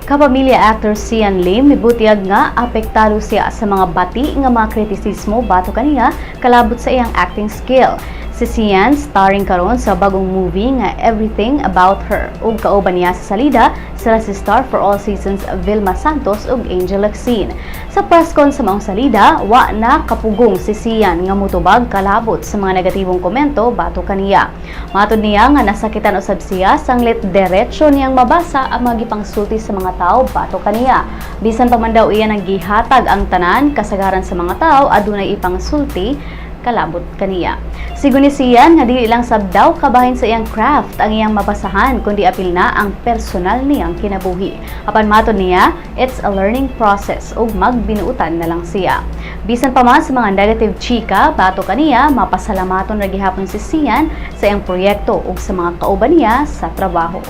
Kapamilya actor Xian Lim mibutiyag nga apektado siya sa mga bati nga mga kritisismo batok kaniya kalabot sa iyang acting skill. Si Xian starring karon sa bagong movie nga Everything About Her, ug kauban niya sa salida sila si star For All Seasons Vilma Santos ug Angel Locsin. Sa press con sa maong salida, wa na kapugong si Xian nga mutubag kalabot sa mga negatibong komento batok kaniya. Matod niya nga nasakitan usab siya sanglit diretso niyang mabasa ang mga gipangsulti sa mga tao batok kaniya. Bisan pa man daw iya nang gihatag ang tanan, kasagaran sa mga tao adunay ipangsulti kalabot kaniya. Sigon ni Xian nga dili lang sab daw kabahin sa iyang craft ang iyang mabasahan, kundi apil na ang personal niyang kinabuhi. Apan matod niya, it's a learning process ug magbinuutan na lang siya. Bisan pa man sa mga negative chika batok kaniya, mapasalamaton ra gihapon si Xian sa iyang proyekto ug sa mga kauban niya sa trabaho.